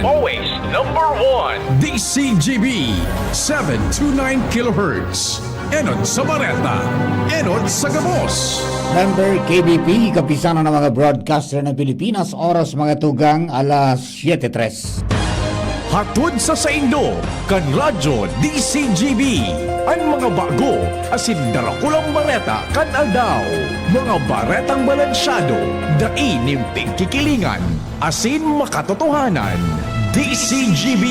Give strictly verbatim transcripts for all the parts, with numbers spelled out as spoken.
Always number one. D C G B, seven two nine kilohertz. Enot sa Bareta, enot sa Gabos. Member K B P, Kapisanan ng mga Broadcaster ng Pilipinas, oras mga tugang, alas siyete tres. Hatod sa saindo, kan Radyo D C G B, an mga bago asin darakulang bareta kan aldaw. Mga baretang balansyado, dai nin pigkikilingan, asin makatotohanan. D C G B,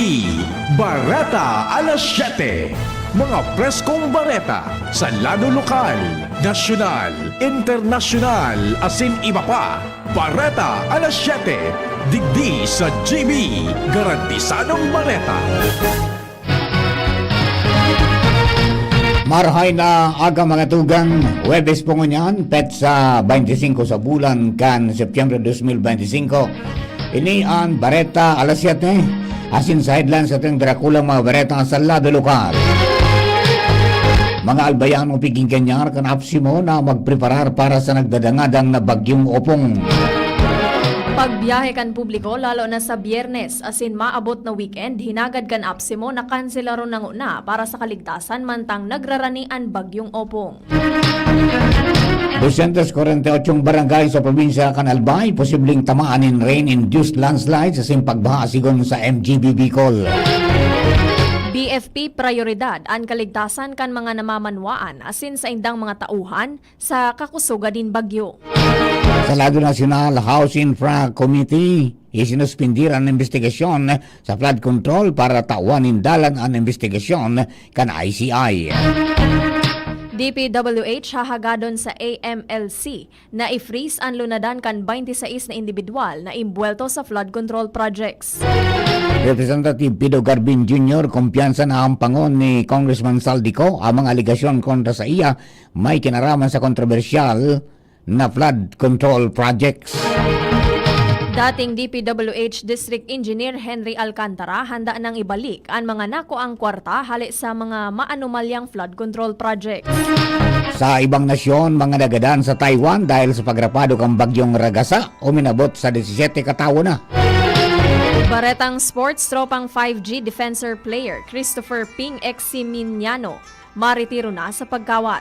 Bareta alas siyete. Mga preskong bareta sa lado lokal, nasyonal, internasyonal, asin iba pa. Bareta alas siyete, digdi sa G B, garantisadong bareta. Marhay na aga, mga tugang. Huwebes po ngunyan, petsa twenty-five sa bulan kan Setyembre dos mil benti singko. Ini an Bareta alas siyete. Asin sa headlines, sa ating drakulang mga bareta sa lado lokal. Mga albayano, piging kanyar kan APSEMO na magpreparar para sa nagdadangadang na Bagyong Opong. Pagbiyahe kan publiko, lalo na sa Biyernes asin maabot na weekend, hinagad kan APSEMO na kanselaron na nguna para sa kaligtasan mantang nagrarani an Bagyong Opong. Dosyentos kwarenta y ocho barangay sa probinsya kan Albay posibleng tamaan nin rain-induced landslides asin pagbaha, sigon sa M G B Bicol. B F P, prayoridad an kaligtasan kan mga namamanwaan asin saindang mga tauhan sa kakusogan nin bagyo. Sa lado nasyonal, House Infra Committee, isinuspindir an imbestigasyon sa flood control para tawan nin dalan an imbestigasyon kan I C I. D P W H hahagadon sa A M L C na i-freeze an lunadan kan twenty-six na indibidwal na imbuwelto sa flood control projects. Representative Pido Garbin Junior, kumpiyansa na ampangon ni Congressman Saldico ang mga alegasyon kontra sa iya may kinaraman sa kontrobersyal na flood control projects. Dating D P W H District Engineer Henry Alcantara handa nang ibalik an mga nakuang kwarta hale sa mga maanomalyang flood control projects. Sa ibang nasyon, mga nagadan sa Taiwan dahil sa pagrapado kan Bagyong Ragasa, uminabot sa disisete katawo na. Baretang sports, tropang five G defensor player Christopher Ping Eximiniano maretiro na sa pagkawat.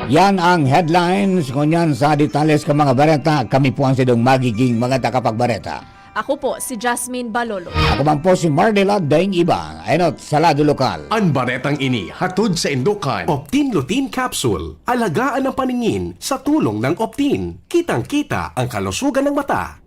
Yan ang headlines. Ngunyan sa detalles kan mga bareta, kami po ang sidong magiging mga takapagbareta. Ako po si Jasmine Balolo. Ako man po si Mardela Daing Iba, enot sa lado lokal. An baretang ini hatod saindo kan Optin Lutein Capsule. Alagaan ang paningin sa tulong ng Optin. Kitang-kita ang kalusugan ng mata.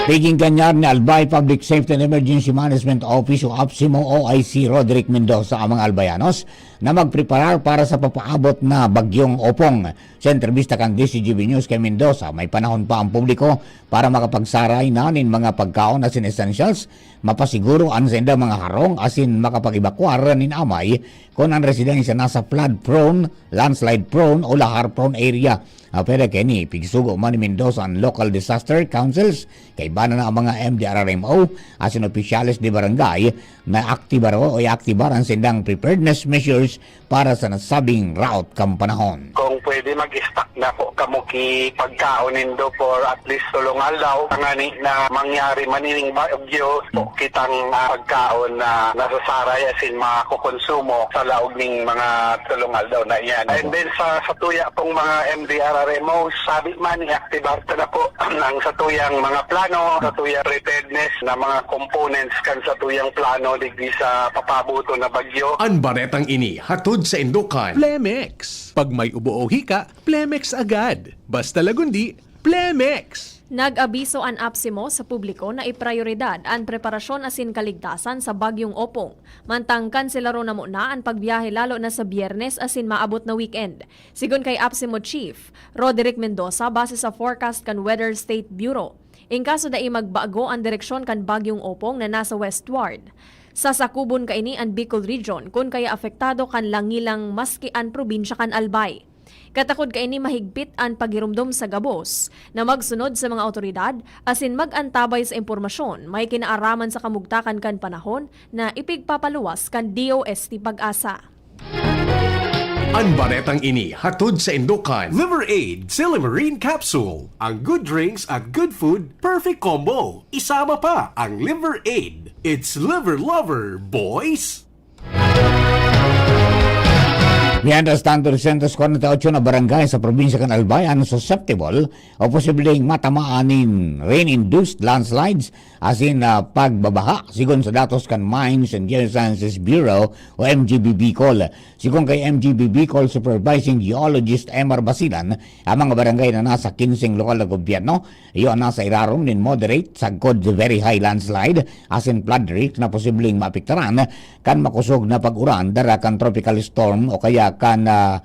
Piging kanyar ni Albay Public Safety and Emergency Management Office o APSEMO O I C Roderick Mendoza ang mga Albayanos na magpreparar para sa papaabot na Bagyong Opong. Sa entrebista kan D C G B News kay Mendoza, may panahon pa ang publiko para makapagsaray na nin mga pagkaon asin essentials, mapasiguro an saindang mga harong asin makapag-ebakwar nin amay kun an residensya nasa flood-prone, landslide-prone o lahar-prone area. Apwera kaini, pigsugo man ni Mendoza an local disaster councils, kaiba na ang mga M D R R M O asin opisyales de barangay na aktibar o iaktibar an saindang preparedness measures para sa nasabing raot kan panahon. Kung pwede, mag-stock na po kamo ki pagkaon nindo for at least tulong aldaw. Tangani na mangyari man ining bagyo, po kitang, ah, pagkaon na nasasaray asin makukonsumo sa laog ning mga tulong aldaw na iyan. And then sa, sa tuya pong mga M D R R M O, sabi man, i-activar ta na po ang sa tuyang mga plano, sa tuyang preparedness na mga components kan sa tuyang plano digdi sa papabuto na bagyo. An baretang ini hatod saindo kan Plemex. Pag may ubo o hika, Plemex agad. Basta lagundi, Plemex! Nag-abiso an APSEMO sa publiko na iprayoridad an preparasyon asin kaligtasan sa Bagyong Opong, mantang kanselaron na muna an pagbiyahe lalo na sa Biyernes asin maabot na weekend. Sigon kay APSEMO Chief Roderick Mendoza, base sa forecast kan Weather State Bureau, in kaso dai magbago an direksyon kan Bagyong Opong na nasa westward, sasakubon kaini an Bicol Region kun kaya apektado kan langilang maski an probinsya kan Albay. Katakod kaini mahigpit an paghiromdom sa gabos na magsunod sa mga awtoridad asin mag-antabay sa impormasyon may kinaaraman sa kamugtakan kan panahon na ipigpapaluwas kan D O S T PAGASA. An baretang ini hatod saindo kan Liver Aid Silimarin Capsule. Ang good drinks at good food, perfect combo. Isama pa ang Liver Aid. It's Liver Lover, boys! Mientras tanto, dosyentos kwarenta y otso na barangay sa probinsya kan Albay an susceptible o posibleng matamaan nin rain-induced landslides asin ah, pagbabaha, sigon sa datos kan Mines and Geosciences Bureau o M G B Bicol. Sigon kay M G B Bicol Supervising Geologist M R Basilan, ang mga barangay na nasa kinseng lokal na gobyerno, iyo nasa irarom nin moderate sagkod very high landslide asin flood risk na posibleng maapektaran kan makosog na pag-uran dara kan tropical storm o kaya kan ah,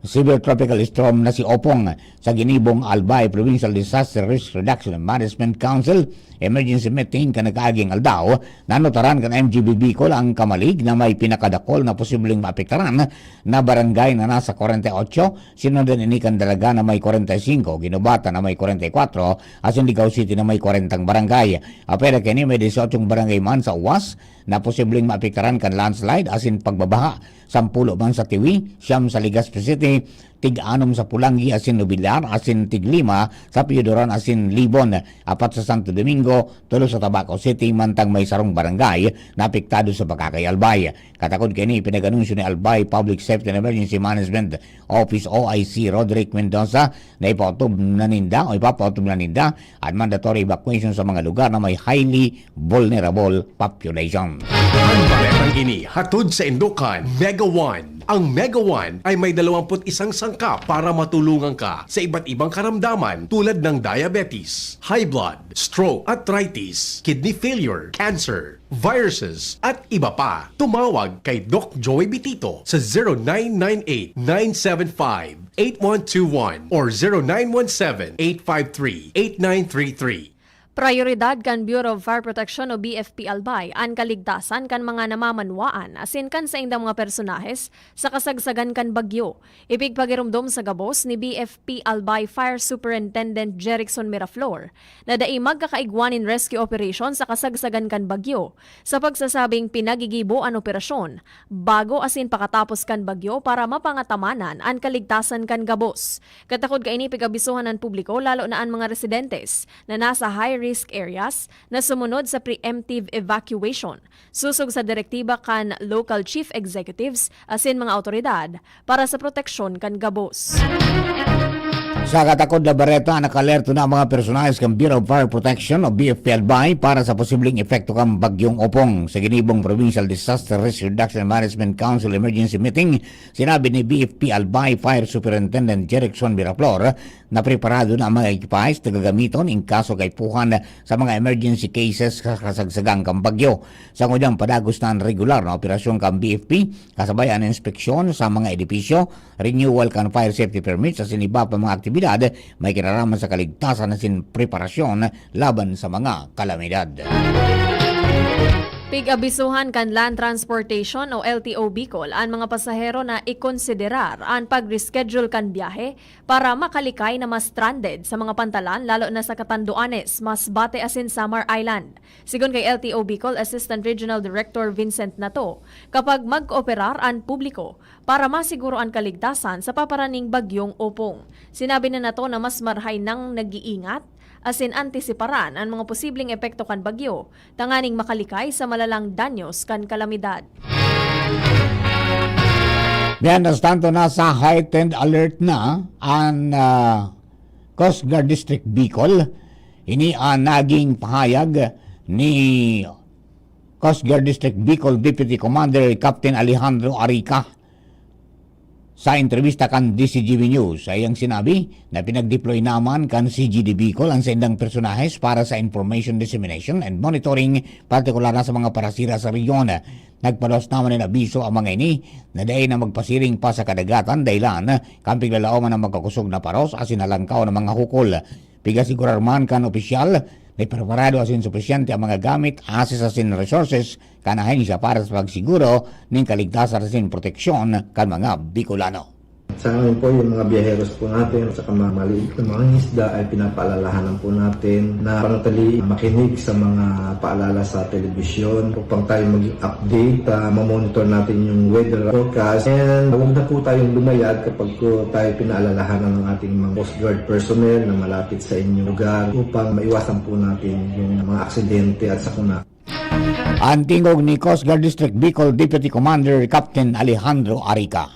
severe tropical storm na si Opong. Sa ginibong Albay Provincial Disaster Risk Reduction and Management Council emergency meeting kan nagkaaging aldaw, nanutaran kan M G B Bicol ang kamalig na may pinakadakol na posibleng maapektaran na barangay na nasa kwarenta y otso, sinundan ini kan Dalaga na may kwarenta y singko, Guinobatan na may kwarenta y kwatro, asin Ligao City na may kwarentang barangay. Apwera kaini, may dieciocho barangay man sa Uwas na posibleng maapektaran kan landslide asin pagbabaha, sampulo man sa Tiwi, siyam sa Legazpi City, tig-anom sa Polangui asin Nobiliar, asin tig-lima sa Pioduran asin Libon, apat sa Santo Domingo, tulo sa Tabaco City, mantang may sarong barangay na apektado sa pagkakay Albay. Katakod kaini, ipinag-anunsyo ni Albay Public Safety and Emergency Management Office O I C Roderick Mendoza na ipaotob na ninda o ipapaotob na ninda an mandatory evacuation sa mga lugar na may highly vulnerable population. Ang baretang ini hatod saindo kan Mega One. Ang Mega One ay may dalawampu't isang sangkap para matulungan ka sa iba't ibang karamdaman tulad ng diabetes, high blood, stroke, arthritis, kidney failure, cancer, viruses, at iba pa. Tumawag kay Doc Joey Bitito sa zero nine nine eight, nine seven five, eight one two one or zero nine one seven, eight five three, eight nine three three. Prayoridad kan Bureau of Fire Protection o B F P Albay an kaligtasan kan mga namamanwaan asin kan saindang mga personahes sa kasagsagan kan bagyo. Ipigpagiromdom sa gabos ni B F P Albay Fire Superintendent Jerickson Miraflor na dai magkakaigwa nin rescue operation sa kasagsagan kan bagyo, sa pagsasabing pinagigibo an operasyon bago asin pakatapos kan bagyo para mapangatamanan an kaligtasan kan gabos. Katakod kaini, pig-abisohan an publiko, lalo na an mga residentes na nasa high-risk areas, na sumunod sa preemptive evacuation, sosog sa direktiba kan local chief executives asin mga awtoridad para sa proteksyon kan gabos. Sa katakod na bareta, nakalerto na ang mga personahes kan Bureau of Fire Protection o B F P Albay para sa posibleng epekto kan Bagyong Opong. Sa ginibong Provincial Disaster Risk Reduction and Management Council Emergency Meeting, sinabi ni B F P Albay Fire Superintendent Jerickson Miraflor na preparado na ang mga ekipahe na gagamiton in kaso kaipuhan sa mga emergency cases sa kasagsagan kan bagyo. Sa ngunyan, padagos na an regular na operasyon kan B F P, kasabay an inspeksyon sa mga edipisyo, renewal kan fire safety permits asin iba pa mga aktibidad may kinaraman sa kaligtasan asin preparasyon laban sa mga kalamidad. Pig-abisohan kan Land Transportation o L T O Bicol an mga pasahero na ikonsiderar an pag-reschedule kan biyahe para makalikay na ma-stranded sa mga pantalan, lalo na sa Catanduanes, Masbate asin Samar Island. Sigon kay L T O Bicol Assistant Regional Director Vincent Nato, kapag magkooperar an publiko para masiguro an kaligtasan sa paparaning Bagyong Opong. Sinabi ni Nato na mas marahay nang nag-iingat asin antisiparan an mga posibleng epekto kan bagyo tanganing makalikay sa malalang danyos kan kalamidad. Mientras tanto, nasa heightened alert na an ah, Coast Guard District Bicol. Ini an naging pahayag ni Coast Guard District Bicol Deputy Commander Captain Alejandro Arica. Sa entrebista kan D C G B News, sa iyang sinabi na pinag-deploy naman kan C G D Bicol ang saindang personahes para sa information dissemination and monitoring, partikular na sa mga parasira sa rehiyon. Nagpaluwas naman nin abiso ang mga ini na dai na magpasiring pa sa kadagatan, dahilan kan piglalaoman na magkakusog na paros asin halangkaw na mga hukol. Pig-asigurar man kan opisyal na preparado asin supisyente ang mga gamit, assets asin resources kan ahensya para sa pagsiguro nin kaligtasan asin proteksyon kan mga Bicolano. Sa amin po, yung mga biyaheros po natin at saka mga maliit na mga isda ay pinapaalalahanan po natin na panatili makinig sa mga paalala sa telebisyon upang tayo maging update. Ah, mamonitor natin yung weather forecast and huwag na po tayong lumayag kapag po tayo pinaalalahanan ng ating mga Coast Guard personnel na malapit sa inyong lugar upang maiwasan po natin yung mga aksidente at sakuna. Ang tingog ni Coast Guard District Bicol Deputy Commander Captain Alejandro Arica.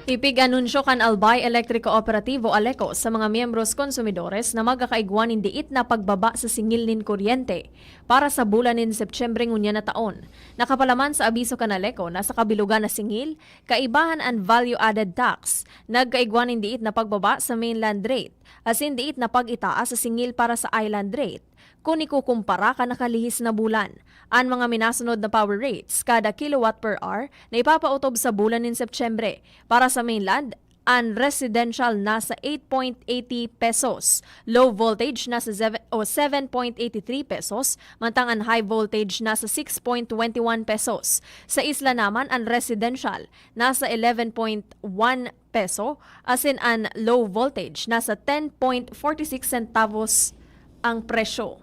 Ipig-anunsyo kan Albay Electric Cooperativo Aleco sa mga miyembros konsumidores na magkakaigwa nin diit na pagbaba sa singil nin kuryente para sa bulan nin Setyembre ngunyan na taon. Nakapalaman sa abiso kan Aleco na sa kabilugan na singil, kaibahan an value-added tax, nagkaigwa nin diit na pagbaba sa mainland rate, asin diit na pag-itaas sa singil para sa island rate, kun ikukumpara kan nakalihis na bulan. An mga minasunod na power rates kada kilowatt per hour na ipapaotob sa bulan nin Setyembre. Para sa mainland, an residential nasa eight point eighty pesos, low voltage nasa seven, o seven point eighty three pesos, mantang an high voltage nasa six point twenty one pesos. Sa isla naman, an residential nasa eleven point one peso, asin an low voltage nasa ten point forty six centavos ang presyo.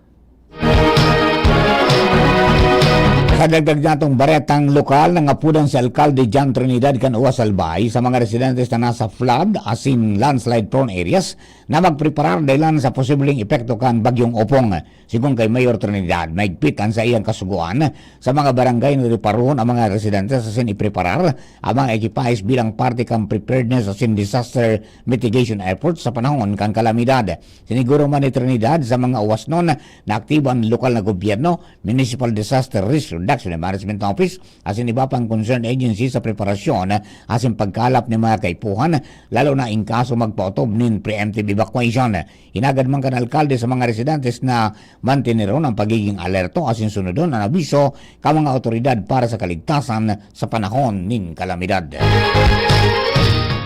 Sa dagdag natong baretang lokal, nangapudan si Alkalde John Trinidad kan Uwas Albay sa mga residentes na nasa flood asin landslide prone areas na magpreparar dahilan sa posibleng epekto kan Bagyong Opong. Sigon kay Mayor Trinidad, mahigpit an saiyang kasugoan sa mga barangay na reparohon ang mga residentes asin ipreparar ang mga ekipahe bilang parte kan preparedness asin disaster mitigation efforts sa panahon kan kalamidad. Siniguro man ni Trinidad sa mga uwasnon na aktibo an lokal na gobyerno, Municipal Disaster Risk Reduction and Management Office, asin iba pang concerned agency sa preparasyon asin pagkalap nin mga kaipuhan, lalo na in kaso magpaotob nin preemptive evacuation. Hinagad man kan alkalde sa mga residentes na manteneron ang pagiging alerto asin sunodon an abiso kan mga awtoridad para sa kaligtasan sa panahon nin kalamidad.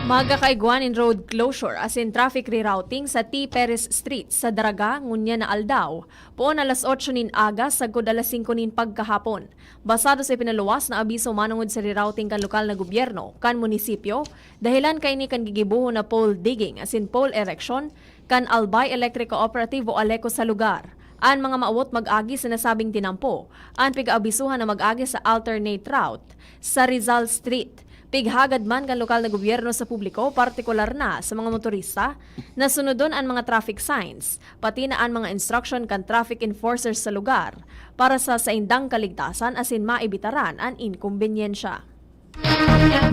Magkakaigwa nin road closure asin traffic rerouting sa T. Perez Street sa Daraga ngunyan na aldaw, poon alas otso nin aga sagkod alas singko nin pagkahapon. Basado sa ipinaluwas na abiso manongod sa rerouting kan lokal na gobyerno kan munisipyo, dahelan kaini kan gigibohon na pole digging asin pole erection kan Albay Electric Cooperativo Aleco sa lugar. An mga maawot mag-agi sa nasabing tinampo, an pig-aabisuhan na mag-agi sa alternate route sa Rizal Street. Pighagad man kan lokal na gobyerno sa publiko, partikular na sa mga motorista, na sunodon an mga traffic signs, pati na an mga instruction kan traffic enforcers sa lugar, para sa saindang kaligtasan asin maibitaran an inkombenyensya.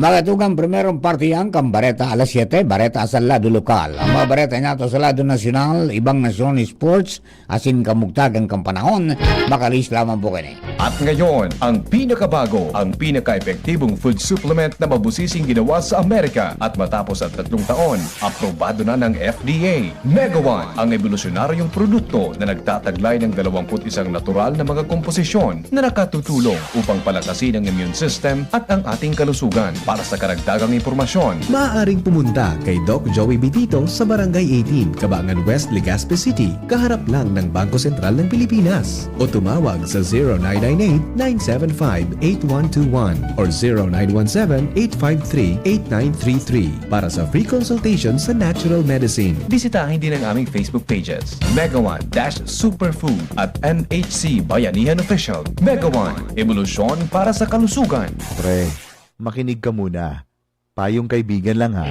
Mga tugang, primerong parte yan kan bareta alas siyete, bareta sa lado lokal. Ang mga bareta nato sa lado nasyonal, ibang nasyon, sports, asin kamugtagan kan panahon, makalihis lamang po kini. At ngayon, ang pinakabago, ang pinaka-epektibong food supplement na mabusising ginawa sa Amerika at matapos ang tatlong taon, aprobado na ng F D A. Mega One, ang ebolusyonaryong produkto na nagtataglay ng dalawampu't isang natural na mga komposisyon na nakatutulong upang palakasin ang immune system at ang ating kalusugan. Para sa karagdagang impormasyon, maaaring pumunta kay Doc Joey Bitito sa Barangay eighteen, Kabangan West, Legazpi City, kaharap lang ng Bangko Sentral ng Pilipinas. O tumawag sa zero nine nine eight, nine seven five, eight one two one or zero nine one seven, eight five three, eight nine three three para sa free consultation sa natural medicine. Bisitahin din ang aming Facebook pages, Mega One dash Superfood at N H C Bayanihan Official. Mega One, ebolusyon para sa kalusugan. Pre, makinig ka muna. Payong kaibigan lang ha.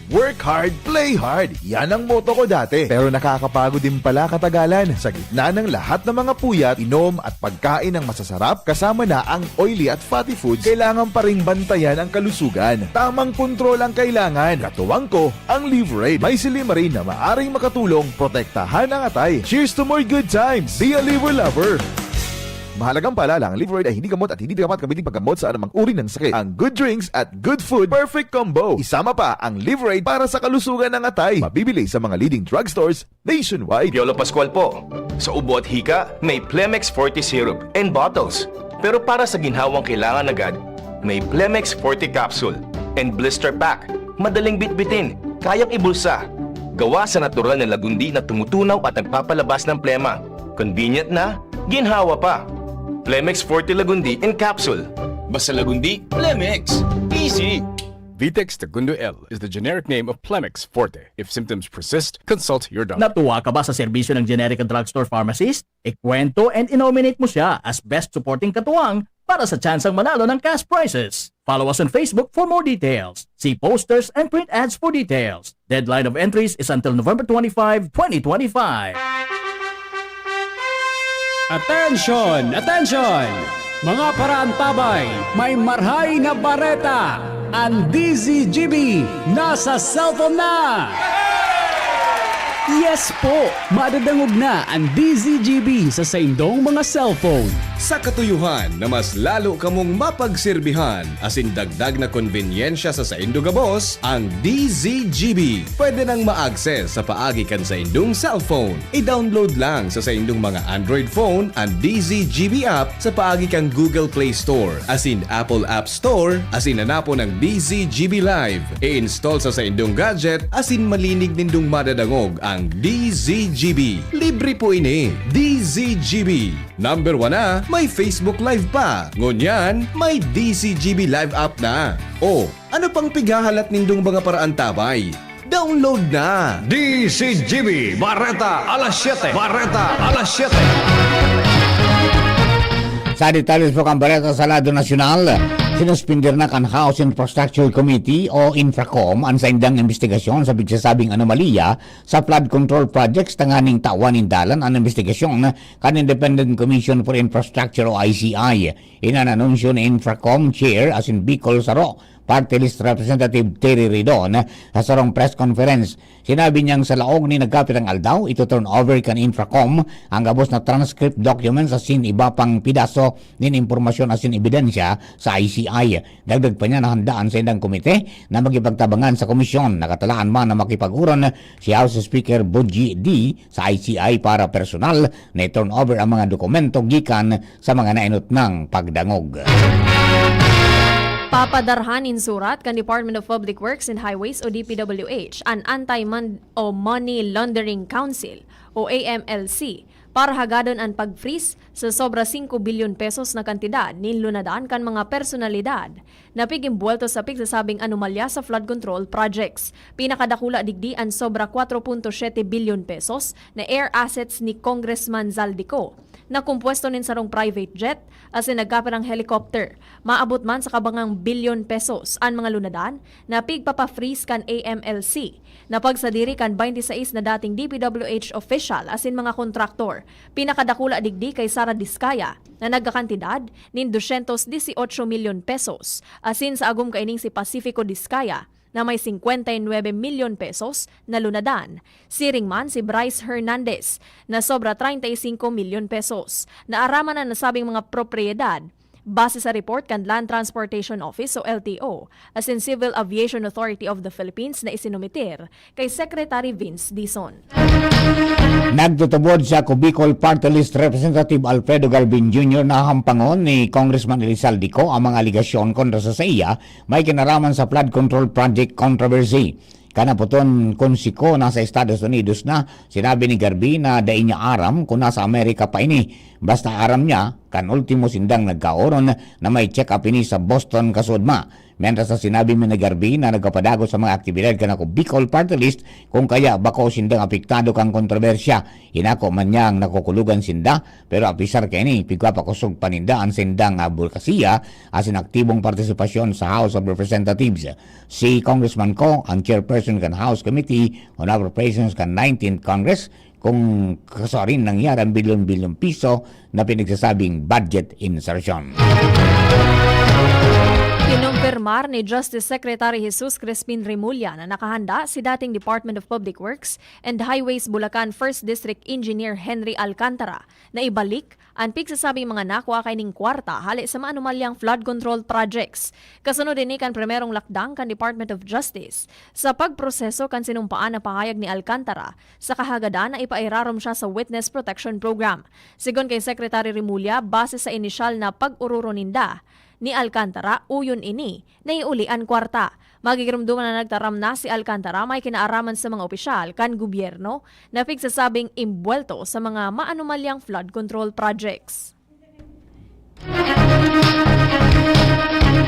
Work hard, play hard. Yan ang motto ko dati. Pero nakakapagod din pala katagalan. Sa gitna ng lahat ng mga puyat, inom at pagkain ng masasarap, kasama na ang oily at fatty foods, kailangan pa ring bantayan ang kalusugan. Tamang kontrol ang kailangan. Katuwang ko, ang Liverade. May silymarin na maaring makatulong protektahan ang atay. Cheers to more good times! Be a Liver Lover! Mahalagang paalala, ang Liverade ay hindi gamot at hindi dapat gamitin paggamot sa anumang uri ng sakit. Ang good drinks at good food, perfect combo. Isama pa ang Liverade para sa kalusugan ng atay. Mabibili sa mga leading drugstores nationwide. Piolo Pascual po. Sa ubo at hika, may Plemex Forte Syrup and bottles. Pero para sa ginhawang kailangan agad, may Plemex Forte Capsule and Blister Pack. Madaling bitbitin, kayang ibulsa. Gawa sa natural na lagundi na tumutunaw at nagpapalabas ng plema. Convenient na, ginhawa pa. Plemex Forte Lagundi in Capsule. Basta Lagundi, Plemex. Easy! Vitex Segundo L is the generic name of Plemex Forte. If symptoms persist, consult your doctor. Natuwa ka ba sa serbisyo ng generic at drugstore pharmacist? Ikwento and i-nominate mo siya as best supporting katuwang para sa tsansang manalo ng cash prizes. Follow us on Facebook for more details. See posters and print ads for details. Deadline of entries is until November twenty-five, twenty twenty-five. Attention! Attention! Mga paraantabay, may marhay na bareta! Ang D Z G B nasa cellphone na! Yes po! Madadangog na ang D Z G B sa saindong mga cellphone. Sa katuyuhan na mas lalo kamong mapagserbihan asin dagdag na konbenyensya sa saindo gabos, ang D Z G B pwede nang ma-access sa paagi kan saindong cellphone. I-download lang sa saindong mga Android phone ang D Z G B app sa paagi kan Google Play Store asin Apple App Store asin hanapon ang D Z G B Live. I-install sa saindong gadget asin malinig nindong madadangog ang D Z G B. Libre po ini. D Z G B. Number one na, may Facebook Live pa. Ngunyan, may D Z G B Live app na. O, ano pang pighahalat nindong mga paraantabay? Download na! D Z G B, Bareta alas siyete. Bareta alas siyete. Sa detalles po kan bareta sa lado nasyonal, sinuspender na kan House Infrastructure Committee o Infracom an saindang imbestigasyon sa pigsasabing anomalya sa flood control projects tanganing tawan nin dalan an imbestigasyon kan Independent Commission for Infrastructure o I C I. Iyan an anunsyo ni Infracom Chair asin Bicol Saro Party List Representative Terry Ridon sa sarong press conference. Sinabi niyang sa laog nin nagkapirang aldaw, ito-turn over kan Infracom ang gabos na transcript documents asin iba pang pidaso nin impormasyon asin ebidensya sa I C I. Dagdag pa niya na handa an saindang komite na makipagtabangan sa komisyon. Nakatalaan man na makipag-uron si House Speaker Boji D sa I C I para personal na i-turn over ang mga dokumento gikan sa mga naenot nang pagdangog. Papadarhan nin surat kan Department of Public Works and Highways o D P W H an Anti-Mon-, o Money Laundering Council o A M L C para hagadon an pag-freeze sa sobra singko bilyon pesos na kantidad nin lunadan kan mga personalidad na pig-imbwelto sa pigsasabing anomalya sa flood control projects. Pinakadakula digdi an sobra kwatro punto siyete bilyon pesos na air assets ni Congressman Zaldy Co, na kompuesto nin sarong private jet asin nagkapirang helicopter. Maabot man sa kabangang bilyon pesos an mga lunadan na pigpapa-freeze kan A M L C, na pagsadiri kan twenty-six na dating D P W H official asin mga kontraktor. Pinakadakula digdi kay Sara Discaya, na nagkakantidad nin dosyentos dieciocho milyon pesos, asin sa agom kaining si Pacifico Discaya, na may singkwenta y nuebe milyon pesos na lunadan. Siring man si Bryce Hernandez, na sobra treinta y cinco milyon pesos. Naaraman an nasabing mga propiedad base sa report kan Land Transportation Office o L T O asin Civil Aviation Authority of the Philippines na isinumitir kay Secretary Vince Dizon. Nagtutubod sa Cubicol Party List Representative Alfredo Galvin Junior na hampangon ni Congressman Elizalde Co ang mga alegasyon kontra sa saiya may kinaraman sa flood control project controversy. Kanapoton kun si Co nasa Estados Unidos na, sinabi ni Garvin na dai niya aram kun nasa Amerika pa ini. Basta aram niya, kan ultimo sindang nagkaoron na may check-up ini sa Boston kasuodma. Mientras na sinabi man ni Garvin na nagpapadagot sa mga aktibidad kan Ako Bicol Party List, kung kaya bako sindang apektado kan kontrobersya. Inako man niyang nakukulugan sinda, pero apisar kaini, pigpapakosog pa ninda an sindang adbokasiya asin aktibong partisipasyon sa House of Representatives. Si Congressman Co, ang chairperson kan House Committee on Appropriations kan nineteenth Congress, kung kasuarin nangyari ang bilyon-bilyon piso na pinagsasabing budget insertion. Kinumpirmar ni Justice Secretary Jesus Crispin Remulla na nakahanda si dating Department of Public Works and Highways Bulacan First District Engineer Henry Alcantara na ibalik an pigsasabing mga nakua kaining kwarta hale sa maanomalyang flood control projects. Kasunod ini kan primerong lakdang kan Department of Justice sa pagproseso kan sinumpaan na pahayag ni Alcantara sa kahagadan na ipairarom siya sa Witness Protection Program. Sigon kay Secretary Remulla, base sa inisyal na pag-ororo ninda ni Alcantara, uyon ini na iuli an kwarta. Magigiromdoman na nagtaram na si Alcantara may kinaaraman sa mga opisyal kan gobyerno na pigsasabing imbwelto sa mga maanomalyang flood control projects.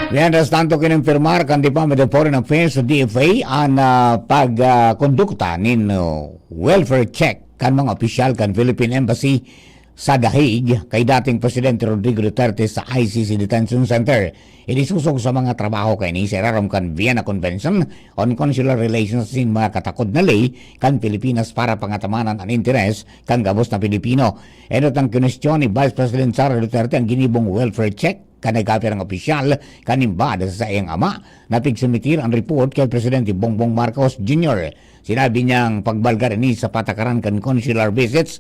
Mientras tanto, kinumpirmar kan Department of Foreign Affairs o D F A an, ah, pag, ah, kondukta nin, oh, welfare check kan mga opisyal kan Philippine Embassy sa The Hague kay dating Presidente Rodrigo Duterte sa I C C Detention Center. Inisosog sa mga trabaho kaini sa irarom kan Vienna Convention on Consular Relations asin mga katakod na ley kan Pilipinas para pangatamanan an interes kan gabos na Pilipino. Enot ang kinwestiyon ni Vice President Sara Duterte ang ginibong welfare check kan nagkapirang opisyal kan embahada sa saiyang ama na pigsumitir an report kay Presidente Bongbong Marcos Junior. Sinabi niyang pagbalga ini sa patakaran kan consular visits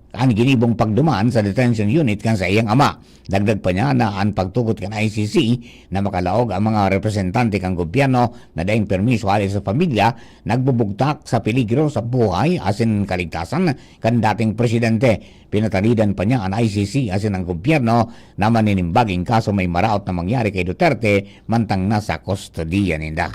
an ginibong pagduman sa detention unit kan saiyang ama. Dagdag pa niya na an pagtugot kan I C C na makalaog ang mga representante kan gobyerno na daing permiso hale sa pamilya nagbubugtak sa peligro sa buhay asin kaligtasan kan dating presidente. Pinatanidan pa niya an I C C asin ang gobyerno na maninimbaging kaso may maraot na mangyari kay Duterte mantang nasa kustodiya ninda.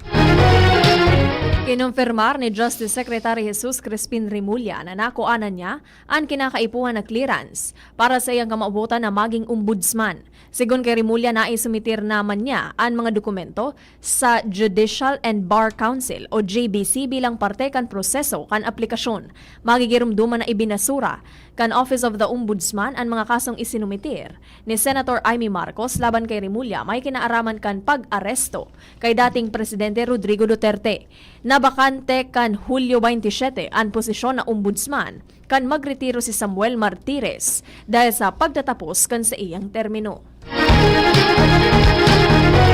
Kinumpirmar ni Justice Secretary Jesus Crispin Remulla na nakuanan niya an kinakaipuhan na clearance para sa iyang kamaobotan na maging ombudsman. Segun kay Remulla, naisumitir naman niya an mga dokumento sa Judicial and Bar Council o J B C bilang parte kan proseso kan aplikasyon. Magigiromdoman na ibinasura kan Office of the Ombudsman an mga kasong isinumitir ni Senator Imee Marcos laban kay Remulla may kinaaraman kan pag-aresto kay dating Presidente Rodrigo Duterte. Nabakante kan Hulyo twenty-seven an posisyon na ombudsman kan magretiro si Samuel Martires dahil sa pagtatapos kan saiyang termino.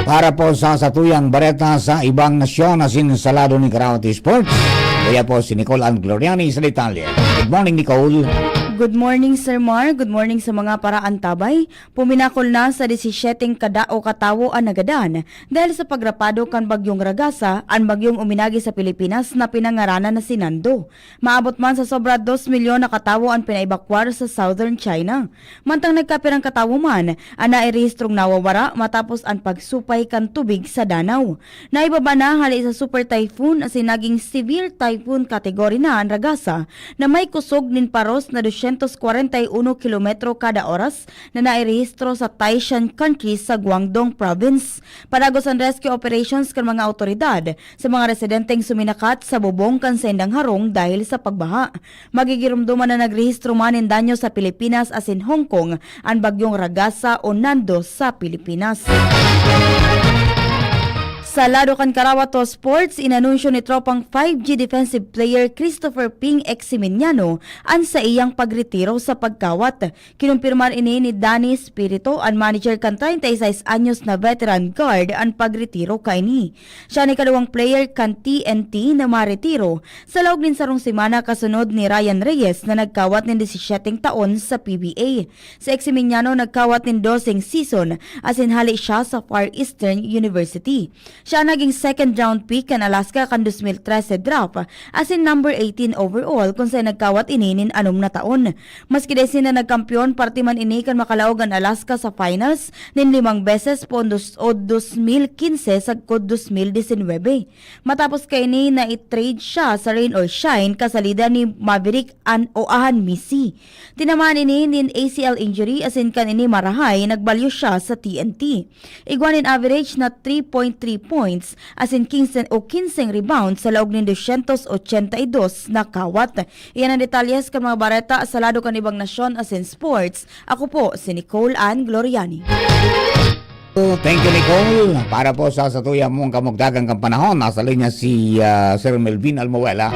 Para po sa satuyang bareta sa ibang nasyon asin sa lado ni Karaoke Sports, kaya po si Nicole Ann Gloriani sa detalye. Good morning, Nicole. Good morning, Sir Mar. Good morning sa mga paraantabay. Puminakol na sa disisyeteng kadao katawo an nagadan dahil sa pagrapado kan Bagyong Ragasa, an bagyong uminagi sa Pilipinas na pinangaranan na si Nando. Maabot man sa sobra dos milyon na katawo an pinaebakwar sa Southern China. Mantang nagkapirang katawo man an nairehistrong nawawara matapos an pagsupay kan tubig sa danaw. Naibaba na hale sa super typhoon asin naging severe typhoon category na an Ragasa na may kusog nin paros na dosyentos kwarenta y uno kilometro kada oras na nairehistro sa Taishan Country sa Guangdong Province. Padagos an rescue operations kan mga awtoridad sa mga residenteng suminakat sa bubong kan saindang harong dahil sa pagbaha. Magigiromdoman na nagrehistro man nin danyo sa Pilipinas asin Hong Kong an bagyong Ragasa o Nando sa Pilipinas. Sa lado kan Karawato Sports, inanunsyo ni tropang five G defensive player Christopher Ping Eximiniano an saiyang pagretiro sa pagkawat. Kinumpirmar ini ni Danny Espirito, an manager kan treinta y seis anyos na veteran guard, an pagretiro kaini. Siya an ikaduwang player kan T N T na maretiro sa laog nin sarong semana kasunod ni Ryan Reyes na nagkawat nin disisyeteng taon sa P B A. Si Eximiniano nagkawat nin doseng season asin hale siya sa Far Eastern University. Siya an naging second round pick kan Alaska kan dos mil trese draft asin number eighteen overall kun saen nagkawat ini nin anom na taon. Maski dai sinda nagkampeon, parte man ini kan makalaog an Alaska sa finals nin limang beses poon dos, o dos mil quince sagkod dos mil diecinuebe. Matapos kaini, nai-trade siya sa rain or shine kasalida ni Maverick an o Ahan Misi. Tinamaan ini nin A C L injury asin kan ini marahay, nagbalyo siya sa T N T. Igwa nin average na three point three points asin quince o quince rebounds sa laog nin dosyentos ochenta y dos na kawat. Iyan an detalyes kan mga bareta sa lado kan ibang nasyon asin sports. Ako po si Nicole Ann Gloriani. Thank you, Nicole. Para po sa satuya mong kamugtagang kan panahon, nasa linya si, ah, Sir Melvin Almuela,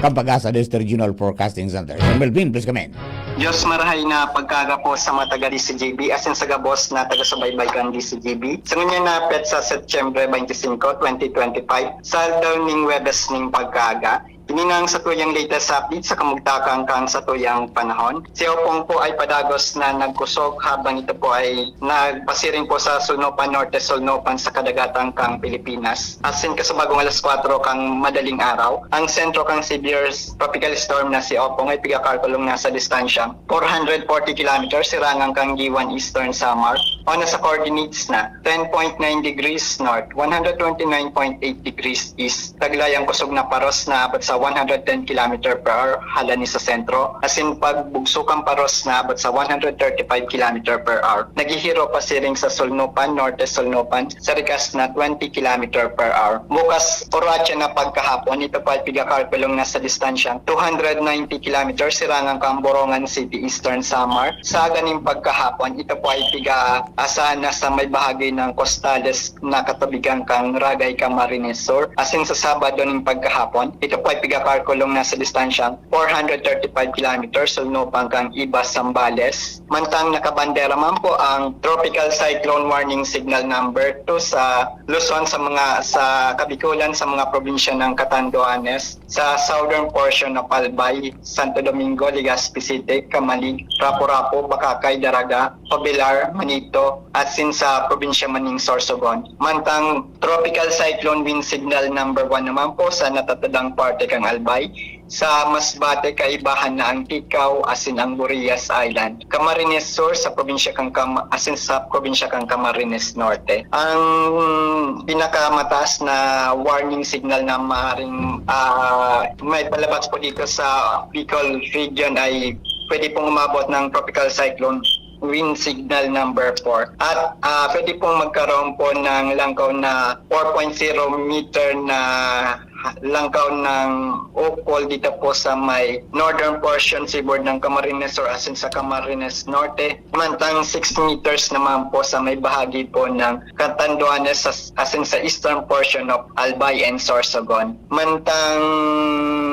kan Pag-asa District Regional Forecasting Center. Sir Melvin, please come in. Diyos marahay na pagkaga po sa mga taga D C G B, asin sa gabos na taga-subaybay kan D C G B. Sa ngunyan na petsa, Setyembre twenty-five, twenty twenty-five, sa aldaw ning Huwebes ning pagkaaga, ini na ang satuyang latest update sa kamugtakan kan satuyang panahon. Si Opong po ay padagos na nagkusog habang ito po ay nagpasiring po sa Sulnopan Norte, Sulnopan sa kadagatan kan Pilipinas. Asin kasabagong alas kwatro kan madaling araw, ang sentro kan severe tropical storm na si Opong ay pigakalkulong na sa distansyang four hundred forty kilometers sirangan kan Guiuan, Eastern Samar. O nasa coordinates na, ten point nine degrees north, one hundred twenty-nine point eight degrees east. Taglay ang kusog na paros na abot sa one hundred ten kilometer per hour halani sa sentro, asin pagbugsukang paros na abot sa one hundred thirty-five kilometer per hour. Naghihiro pasiring sa sulnupan, norte sulnupan, sa rikas na twenty kilometer per hour. Bukas, oratsa na pagkahapon, ito po ay pigakalkulong na sa distansyang two hundred ninety kilometers, sirangan kan Borongan City, Eastern Samar. Sa ganing pagkahapon, ito po ay piga-asahan na sa may bahagi ng Costales na katubigan kan Ragay, Camarines Sur. Asin sa Sabado ning pagkahapon, ito po ay pigakalkulong na sa distansyang four hundred thirty-five kilometers, sulnupan kan Ibas, Zambales. Mantang nakabandera man po ang Tropical Cyclone Warning Signal Number two sa Luzon, sa mga, sa Kabikulan, sa mga probinsya ng Catanduanes, sa southern portion of Albay, Santo Domingo, Legazpi City, Camalig, Rapu-Rapu, Bacacay, Daraga, Jovellar, Manito, asin sa probinsya man ning Sorsogon. Mantang Tropical Cyclone Wind Signal Number one naman po sa natatadang parte kan Albay, sa Masbate, kaibahan na ang Ticao asin ang Burillas Island. Camarines Sur sa probinsya kan Cam-, asin sa probinsya kan Camarines Norte. Ang pinakamataas na warning signal na maaaring, ah, maipalabas po dito sa Bicol region ay pwede pong umabot ng Tropical Cyclone Wind Signal Number four. At, ah, pwede pong magkaroon po ng langkaw na four point zero meter na langkaw ng ukol dito po sa may northern portion, seaboard ng Camarines Sur asin sa Camarines Norte. Mantang six meters naman po sa may bahagi po ng Catanduanes sa, asin sa eastern portion of Albay and Sorsogon. Mantang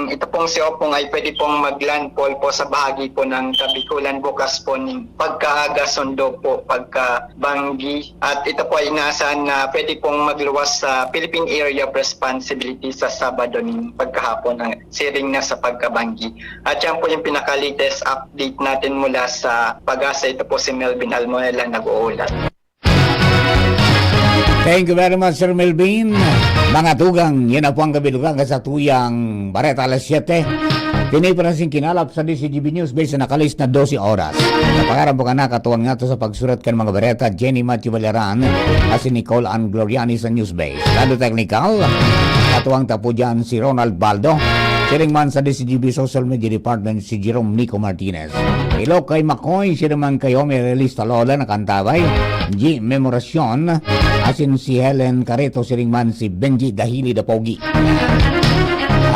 ito pong si Opong ay pwede pong maglandfall po sa bahagi po ng Kabikulan bukas po ning pagkaaga, sundo po pagkabanggi. At ito po ay inaasahan na pwede pong magluwas sa Philippine Area of Responsibility sa Sabado ning pagkahapon, ang siring na sa pagkabanggi. At yan po yung pinaka-latest update natin mula sa PAGASA. Ito po si Melvin Almuela, nag-uulat. Thank you very much, Sir Melvin. Mga tugang, yan na po ang kabilugan sa tuyang Bareta alas siyete. Kini pa rin sing kinalap sa D C G B News Base na nakalis na dose oras. Sa pangaran po ka na, katuwang nato sa pagsurat kan mga bareta, Jenny Matthew Valeran, asin Nicole Ann Gloriani sa News Base. Lado technical, katuwang tapo dyan si Ronald Baldo. Siring man sa D C G B Social Media Department si Jerome Nico Martinez. Ilok kay Makoy, siring man kay Homer Elista Lola na kantabay. G Memoracion, asin si Helen Careto, siring man si Benji Dahili Dapogi.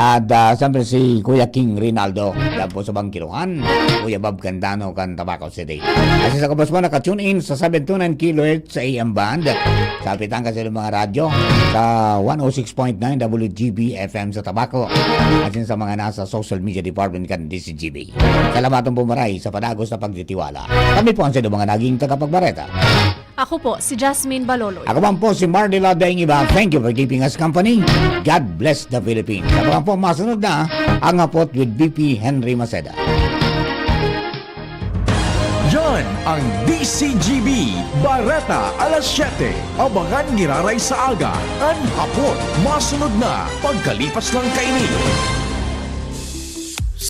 At ah, siyempre si Kuya King Rinaldo, yan po sa Bangkiluhan, Kuya Bob Candano kan Tabaco City. Asin sa kabos mo, naka-tune in sa seven two nine kilohertz sa A M band, sa pitang kasi ng mga radyo, sa one oh six point nine W G B F M sa Tabaco, asin sa mga nasa social media department kan D C G B. Salamaton po maray sa padagos na pagtitiwala. Kami po ang sa mga naging tagapagbareta. Ako po, si Jasmine Baloloy. Ako man po si Mardy Ladaing Iba. Thank you for keeping us company. God bless the Philippines. Ako man po, masunod na ang Hapot with V P Henry Maceda. Yan ang D C G B Bareta alas siyete. Abangan giraray sa aga. An Hapot, masunod na pagkalipas lang kaini.